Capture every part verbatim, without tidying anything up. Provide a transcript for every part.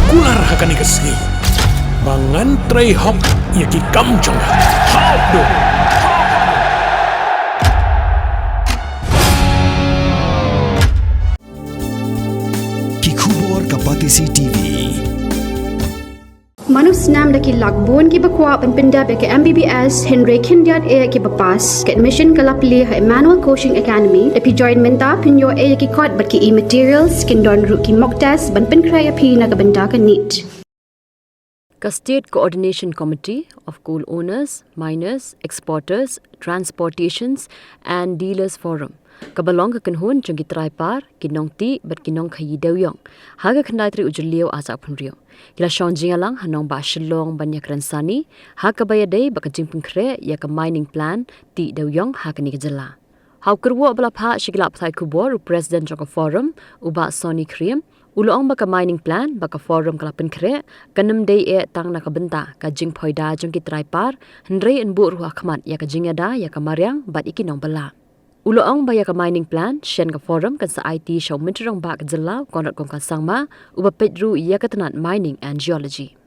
Kular ha kane ka sngi ba ngan trei hok ïa ki kam jong nga. Hok do. Ki khubor ka Batesi T V. Mano snam da ki lak bun kiba kwah ban pyndep ïa ka M B B S hynrei khyndiat eh kiba pass. Ka admission ka la plie ha Emmanuel Coaching Academy. Da phi join mynta phin ïoh eh ïa ki kot bad ki e-materials, kin don ruh ki mock test ban pynkhreh ïa phi na ka bynta ka NEET. Ka State Coordination Committee of Coal Owners, Miners, Exporters, Transportations and Dealers Forum, kaba long ka kynhun jong ki trai par, ki nongtih bad ki nongkhaii dewïong, ha ka khyndai tarik u Jylliew arhajar arphew hynriew, ki la shong jingïalang ha nongbah Shillong ban ïakren sani ha kaba ïadei bad ka jingpynkhreh ïa ka mining plan tih dewïong ha kane ka jylla. Ha u kyrwoh ba la phah sha ki lad pathai khubor, u President jong ka Forum, u Bah Sonny Khyriem, u la ong ba ka mining plan ba ka Forum ka la pynkhreh kan ym dei eh tang na ka bynta ka jingphoida jong ki trai par, hynrei yn buh ruh ha khmat ïa ka jingïada ïa ka mariang bad ïa ki nongbylla. U la ong ba ïa ka mining plan shen ka Forum kan sa aiti sha u Myntri Rangbah ka jylla, u Conrad Kongkal Sangma, uba peit ruh ïa ka tnat Mining and Geology.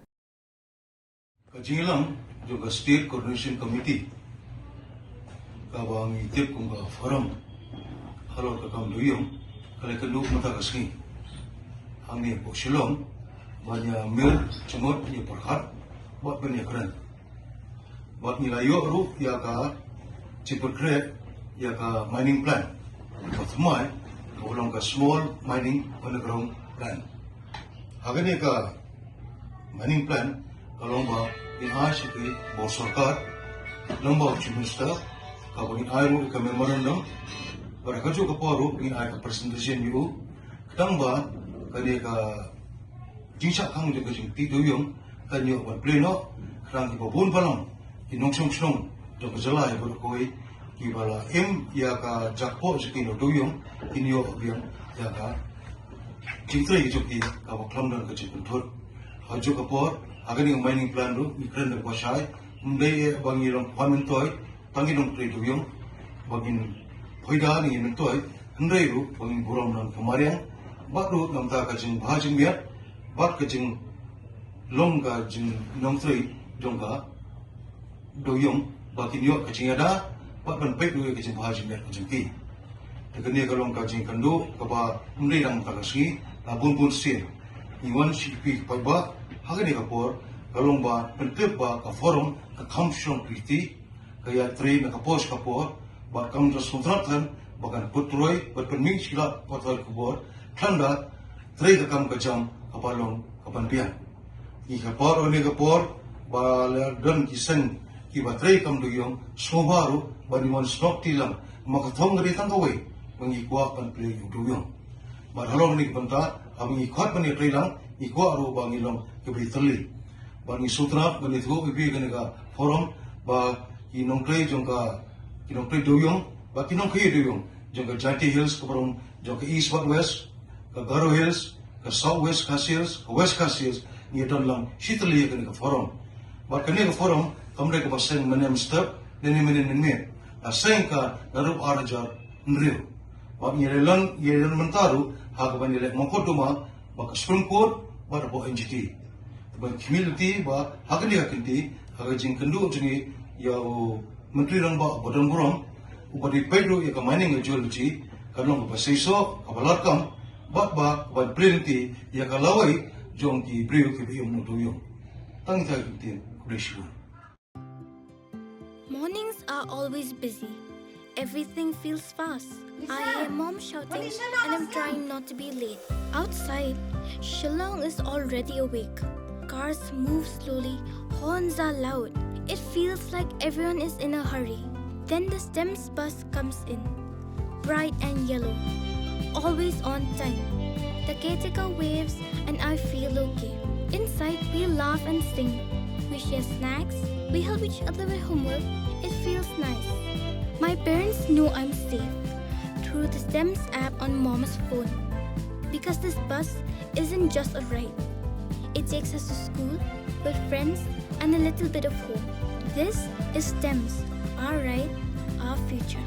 Ka jingïalang jong ka State Coordination Committee, kaba ngi tip kum ka Forum halor ka kam dewïong, ka la ïakynduh mynta ka sngi hangne hapoh Shillong ban ïa mir jingmut, ïa pyrkhat bad ban ïakren. Bad ngi la ïoh ruh ïa ka jingpynkhreh ïa ka mining plan, ka thymmai kaba long ka Small Mining Underground Plan. Ha kane ka mining plan ka long ba ngin ai sha ki bor sorkar, long ba u Chief Minister, kaba ngin ai ruh ïa ka memorandum, bad ha kajuh ka por ruh ngin ai ka presentation ïa u, khnang ba kane ka jingshah khang jong ka jingtih dewïong kan ïoh ban plie noh, khnang kiba bun balang ki nongshong shnong jong ka jylla baroh kawei kiba la im ïa ka jakpoh jong ki nongdewïong kin ïoh biang ïa ka jingtrei jong ki kaba khlem don ka jingpynthut. Ha kajuh ka por ha kane ka mining plan ruh ngi kren da kaba shai, ym dei eh ba ngi long pynmyntoi tang ki nongtrei dewïong ba ngin phoida ne ngin myntoi, hynrei ruh ba ngin burom na ka mariang bad ruh na ka bynta ka jingbha jingmiat bad ka jinglong ka jingnongtrei jong ka dewïong ba kin ïoh ka jingïada bad ban peit ruh ïa ka jingbha jingmiat ka jong ki. Te kane ka long ka jingkynduh kaba ym dei tang mynta ka sngi, la bun bun sien ngi wan sha phi ki paidbah ha kane ka por, ka long ba pyntip ba ka Forum ka kham shnong kti, ka ïatrei na ka por sha ka por, bad kam da sngewtynnat than ba kan pyntrei bad pynmih sha ki lad pathai khubor, khlem da trei ka kam ka jam kaba long kaban biang. Ngi kyrpad ïa kane ka por ba la don ki seng kiba trei kam dewïong, sngewbha ruh ba ngin wan snoh kti lang, namar ka thong ka dei tang kawei ba ngi kwah ban plie ïa u dewïong. Bad halor kane ka bynta haba ngi khot ban ïatrei lang, ngi kwah ruh ba ngin long kiba ïatylli. Bad ngi sngewtynnat ban ïathuh ïa phi kane ka Forum ba ki nongtrei jong ka, ki nongtrei dewïong bad ki nongkhaii dewïong jong ka Jaintia Hills, kaba long jong ka East bad West, ka Garo Hills, ka South West Khasi Hills, ka West Khasi Hills, ngi don lang shi tylli ïa kane ka Forum. Bad kane ka Forum kam dei kaba seng mynne mynstep, mynne mynne mynmiet. La seng ka naduh arhajar hynriew. Bad ngi la ïalang, ngi la ïalang mynta ruh ha kaban ïaleh mukotduma bad ka Supreme Court bad hapoh N G T. Te ban khmih lynti ba ha kane ka kynti, ha ka jingkynduh jong ngi ïa u Myntri Rangbah uba don burom, uba dei peit ruh ïa ka mining and geology, kan long kaba seisoh, kaba lad kam, bad ba kaban plie lynti ïa ka lawei jong ki briew kiba im u dewïong. Tang ïa kata ka ktien, khublei shibun. Mornings are always busy. Everything feels fast. I hear mom shouting and I'm trying not to be late. Outside, Shillong is already awake. Cars move slowly, horns are loud. It feels like everyone is in a hurry. Then the STEMS bus comes in, bright and yellow, always on time. The caretaker waves and I feel okay. Inside, we laugh and sing. We share snacks. We help each other with homework. It feels nice. My parents know I'm safe through the STEMS app on mom's phone. Because this bus isn't just a ride. It takes us to school, with friends, and a little bit of hope. This is STEMS, our ride, our future.